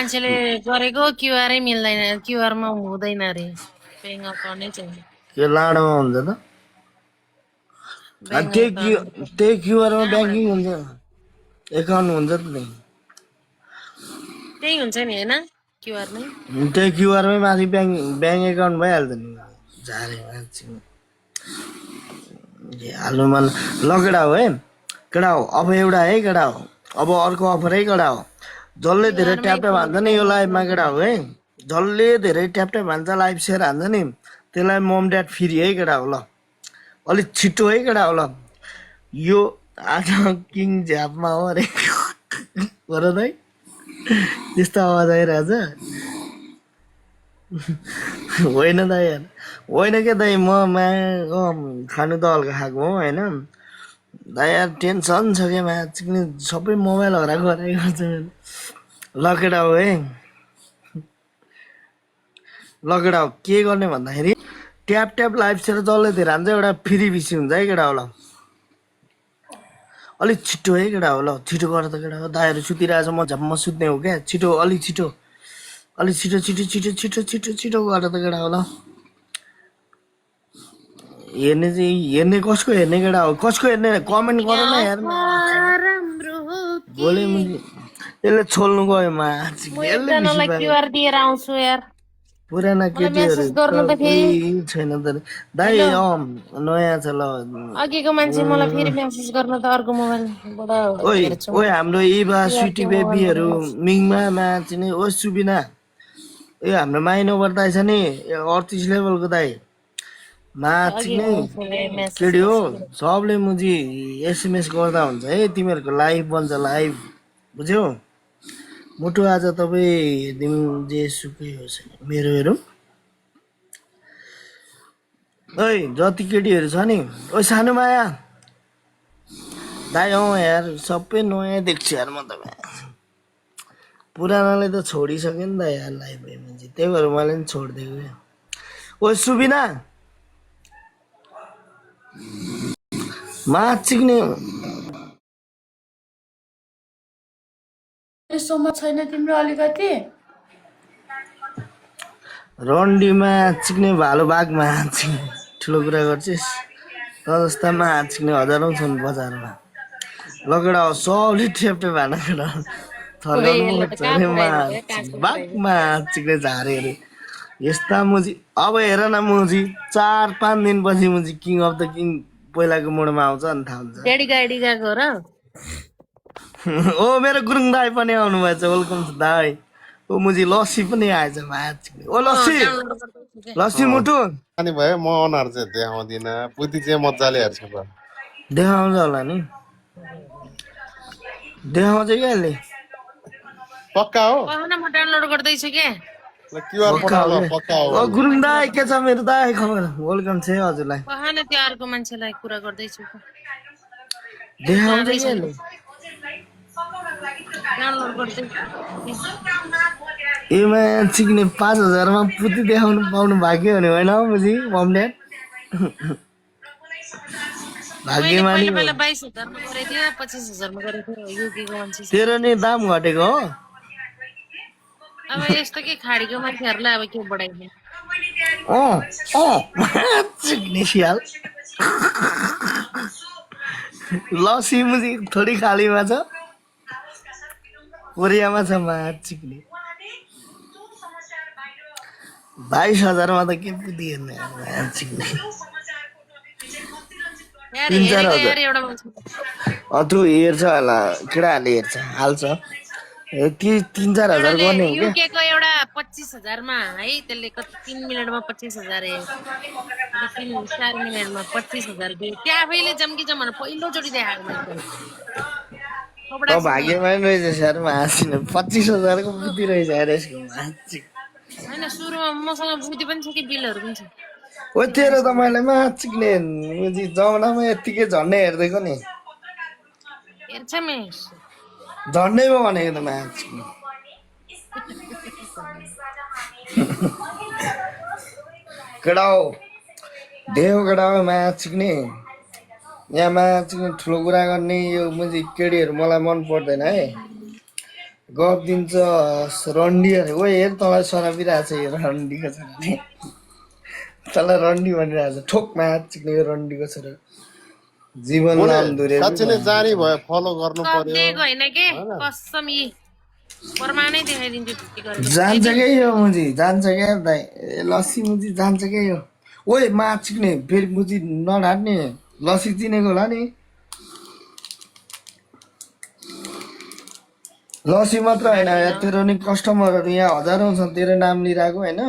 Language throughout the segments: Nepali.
मान्छेले गरेको क्युआरै मिल्दैन, क्युआरमा हुँदैन रे, ब्याङ्क अकाउन्टै चाहिन्छ। के लाडोमा हुन्छ त ब्याङ्क अकाउन्ट त्यही क्युआरमा ब्याङ्किङ हुन्छ एकाउन्ट हुन्छ त नि त्यही हुन्छ नि होइन, क्युआरमै। त्यही क्युआरमै माथि ब्याङ्क एकाउन्ट भइहाल्छ नि झारे मान्छे हाल्नु मन ल केटा हो है केटा हो अब एउटा है केटा हो अब अर्को अफर है केटा हो जसले धेरै ट्याप ट्याप हान्छ नि यो लाइभमा केटा हो है जसले धेरै ट्याप ट्याप हान्छ लाइभ सेयर हान्छ नि त्यसलाई मम ड्याड फ्री है केटा हो ल अलिक छिटो है केटा हो ल यो आज किङ झ्यापमा हो अरे गर दाइ त्यस्तो आवाज आइरहेछ होइन दाइ यार होइन क्या दाइ खानु त हल्का खाएको हो होइन दाइ यार टेन्सन छ क्या म्याच सबै मोबाइल हरा गराएको छ ल केटा हो है ल केटा हो के गर्ने भन्दाखेरि ट्याप ट्याप लाइभ सेयर जसले धेरै हान्छ एउटा फ्री बिसी हुन्छ है केटा हो ल अलिक छिटो है केटा हो ल छिटो गर त केटा हो दाइहरू सुतिरहेछ म झम्म सुत्ने हो क्या छिटो अलिक छिटो छिटो छिटो छिटो छिटो छिटो छिटो गर त केटा हो ल हेर्ने कसको हेर्ने केटा हो कसको हेर्ने कमेन्ट गर न यार राम्रो हो कि बोले यसले छोड्नु गयो म एकजनालाई क्युआर दिएर आउँछु यार, पुराना मलाई केटीहरू मेसेज गर्नु त फेरि। छैन त दाइ नयाँ छ ल अघिको मान्छे मलाई फेरि मेसेज गर्नु त अर्को मोबाइलबाट हेर्छु। ओइ हाम्रो इभा स्विटी बेबीहरू मिङमा चिने ओ सुबिना ए हाम्रो माइनोबर दाइ छ नि 38 लेभलको दाइ माचिने केटी हो सबले मुजी एसएमएस गर्दा हुन्छ है तिमीहरूको लाइभ बन्छ लाइभ बुझ्यौ मुटु आज तपाईँ दिन जे सुकै होस् मेरो हेरौँ ओइ जति केटीहरू छ नि ओ सानो माया दाइ यार सबै नयाँ देख्छु यार म त पुरानाले त छोडिसक्यो नि त यार लाइभ मान्छे त्यही भएर मैले पनि छोडिदिएको क्या ओ सुबिना माचिक्ने यसोमा छैन तिम्रो अलिकति रन्डीमा चिक्ने भालो बाघमा चिक्ने ठुलो कुरा गर्छिस् त जस्तामा चिक्ने हजारौँ छन् बजारमा लगेडा सबले ठेप्टे भान केटा बाघमा चिक्ने झारे अरे यस्ता मुजी अब हेर न मुजी 4-5 दिनपछि मुजी किङ अफ द किङ पहिलाको मोडमा आउँछ अनि थाहा हुन्छ ड्याडी गाडी गएको र ओ मेरो गुरुङ दाई पनि आउनु भएछ वेलकम टु दाई ओ मुजी लस्सी पनि आएछ म्याच ओ लस्सी लस्सी मुटु अनि भयो म अनुहार चाहिँ देखाउँदिन बुद्धि चाहिँ मजाले हेर्छु ल देखाउँछ होला नि देखाउँछ क्या यसले पक्का हो म डाउनलोड गर्दैछु के क्युआर पठाउ ल पक्का हो ओ गुरुङ दाई के छ मेरो दाई खबर वेलकम छ हजुरलाई कहाँ न त्यो अर्को मान्छेलाई कुरा गर्दैछु देखाउँछ क्या यसले डाउनलोड गर्दैछु एमा चिक्ने 5000 मा पुति देखाउनु पाउनु भाग्यो भने होइन हौ मुजी मम्ले भाग्यमानी पहिला 22,000 मा गरेको थियो 25,000 मा गरेको थियो युकेको मान्छे तेरो नि दाम घटेको हो अब यस्तो के खाडीको मान्छेहरुलाई अब के बढाइदिने चिक्ने सियाल लसी मुजी थोडी खालीमा छ कोरियामा छ मा चिक्ने 22,000 मा त के पुति हेर्ने चिक्ने 3-4 अथु हेर्छ होला केटाहरूले हेर्छ हाल्छ 3-4 हजार गर्ने हो युके को एउटा 25,000 मा है त्यसले कति 3 मिनेटमा 25,000 हे 3-4 मिनेटमा 25,000 दियो त्यो आफैले जम्की जमाना पहिलो चोटी देखाएको मैले त भाग्यमा रहेछ सर मासिन 25,000 को बुद्धि रहेछ यार यसको माछि हैन सुरुमा मसँग बुद्धि पनि छ कि बिलहरु पनि छ ओ तेरो त मैले माछिक्ने मुजी जमानामा यतिकै झन्डै हेर्दैको नि हेर्छ मेस झन्डैमा भनेको त माछिक्ने केटा हो देव केटा हो माछिक्ने यहाँ माछिक्ने ठुलो कुरा गर्ने यो मुजी केटीहरू मलाई मन पर्दैन है गफ दिन्छ रन्डी अरे ओ हेर तँलाई सरापिरहेको छ यो रन्डीको छोराले तँलाई रन्डी भनिरहेको छ ठोकमा चिक्ने यो रन्डीको छोरा जीवन मैले नाम धुरे साँच्चै नै जानी भयो फलो गर्नु कप पर्यो दिएको होइन के कसम यी प्रमाणै देखाइदिन्छु ढुक्की गरेर जान्छ क्या यो मुजी जान्छ क्या दाइ ए लस्सी मुजी जान्छ क्या यो ओए माछ चिक्ने फेरि मुजी नढाट्ने लस्सी चिनेको होला नि लस्सी मात्र होइन यार तेरो नि कस्टमरहरू यहाँ हजारौँ छन् तेरो नाम लिइरहेको होइन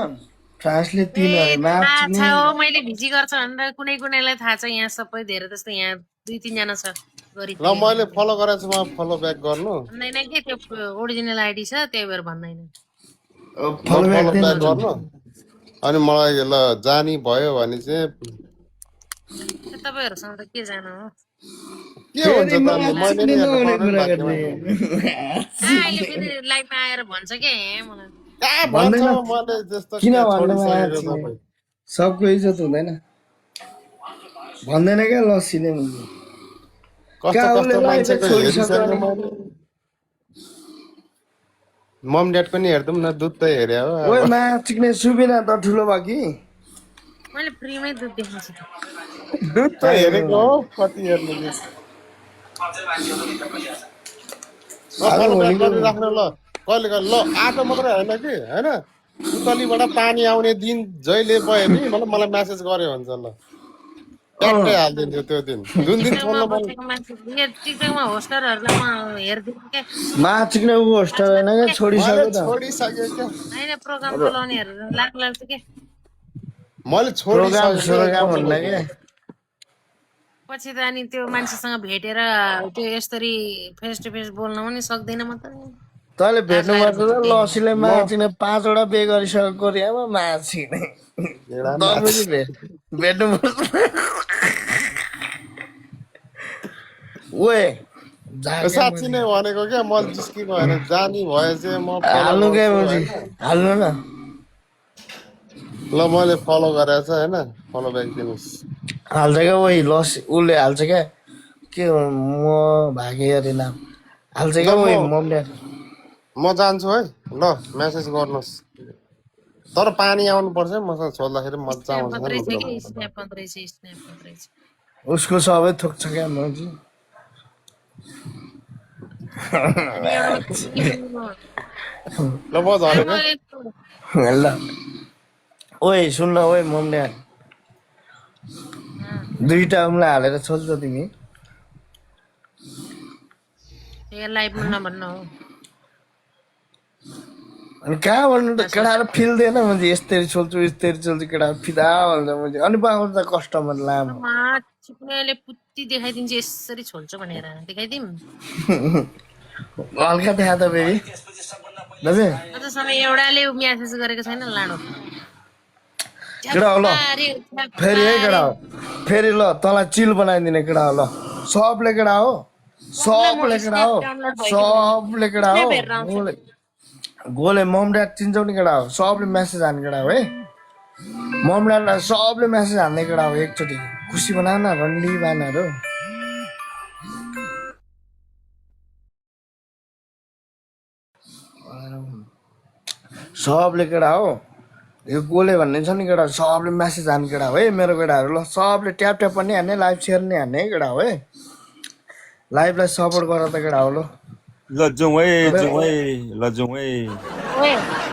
फ्रान्सले 3 अरे माछ थाहा चिक्ने छ हो मैले भिजी गर्छ भनेर कुनै कुनैलाई थाहा छ यहाँ सबै धेरै जस्तो यहाँ 2-3 जना छ गरी ल मैले फलो गरेको छु म फलो ब्याक गर्नु भन्दैन के त्यो ओरिजिनल आइडी छ त्यही भएर भन्दैन फलो फलो ब्याक ब्याक गर्नु अनि मलाई ल जानी भयो भने चाहिँ त्यो तपाईँहरूसँग त के जानु हो के हुन्छ त अनि मैले नि हेर्नु पर्दैन बाँकीमा। अहिले फेरि लाइभमा आएर भन्छ क्या हे मलाई कहाँ भन्छ मैले जस्तो किन के भन्नु छोडिसकेको तपाईँ। सबको इज्जत हुँदैन भन्दैन क्या लस्सीले मुजी कस्तो कहाँ कस्तो उसले मान्छेको लाइफै हेरिसक्यो छोडिसक्यो मैले मम ड्याड पनि हेर्दौँ न दुध त हेऱ्यो हो ओए माछ चिक्ने सुबिना त ठुलो भयो कि मैले फ्रीमै दुध देखाउँछु दुध त हेरेको हो कति हेर्नु दुध। फलो ब्याक गरिराख्नु ल कहिले कहिले ल आटो मात्रै होइन कि होइन उतलीबाट पानी आउने दिन जहिले भयो नि मलाई म्यासेज गर्यो भन्छ ल ट्याक्कै हालिदिन्थ्यो त्यो दिन जुन दिन छोड्नु मन बसेको मान्छे यो टिकटकमा होस्टरहरूलाई म हेरिदिन्छु क्या माछ चिक्ने ऊ होस्टर होइन क्या छोडिसक्यो मैले त छोडिसकेँ क्या होइन प्रोग्राम बोलाउनेहरू लाग्छ के मैले प्रोग्राम छोडिसकेँ सोग्राम भन्दा क्या पछि त अनि त्यो मान्छेसँग भेटेर त्यो यसरी फेस टु फेस बोल्न पनि सक्दैन म त तैँले भेट्नुपर्छ त लस्सीले माछ चिक्ने 5 वटा बे गरिसक्यो कोरियामा माछ चिक्ने तँले भेट्नुपर्छ ओए साँच्ची नै भनेको क्या मैले जिस्किएको होइन जानी भए चाहिँ म follow हाल्नु क्या गर्छु मुजी होइन। हाल्नु न ल मैले फलो गरेको छ होइन फलो ब्याक दिनुहोस् हाल्छ क्या ओइ लस्सी उसले हाल्छ क्या के हो, म भागे अरे नाम हाल्छ क्या ओइ मम्मी म जान्छु है ल मेसेज गर्नुहोस् तर पानी आउनुपर्छ है मसँग छोड्दाखेरि मजा आउँछ मात्रै छ नि कि स्न्याप मात्रै छ स्न्याप मात्रै छ उसको सबै थोक छ क्या मुजी अनि एउटा ल म झरेको ल ओइ सुन्न ओइ मम्मी दुईटा उम्ला हालेर छोड्छ तिमी यो लाइभमा नभन्नु हो अनि कहाँ भन्नु त केटाहरू फिल्दैन मैले यस्तरी छोल्छु केटाहरू फिदा भन्छ मैले अनि पाउँछ त कस्टमर लामो चिप्नेले पुत्ती देखाइदिन्छु यसरी छोल्छु भनेर देखाइदिउँ हल्का देखा त बेबी दाजु अझसम्म एउटाले म्यासेज गरेको छैन लाडो केटा हो ल फेरि है केटा हो फेरि ल तँलाई चिल बनाइदिने केटा हो ल सबले केटा हो सबले केटा हो सबले केटा हो गोले मम ड्याड चिन्छौ नि केटा हो सबले मेसेज हान्ने केटा हो है मम ड्याडलाई सबले मेसेज हान्ने केटा हो एकचोटि खुसी बनाऊ न रन्डी बानाहरू सबले केटा हो यो गोले भन्ने छ नि केटा सबले मेसेज हान्ने केटा हो है मेरो केटाहरू ल सबले ट्याप ट्याप पनि हान्ने लाइभ सेयर नि हान्ने है केटा हो है लाइभलाई सपोर्ट गर त केटा हो ल ल जाउँ है ल जाउँ है ओए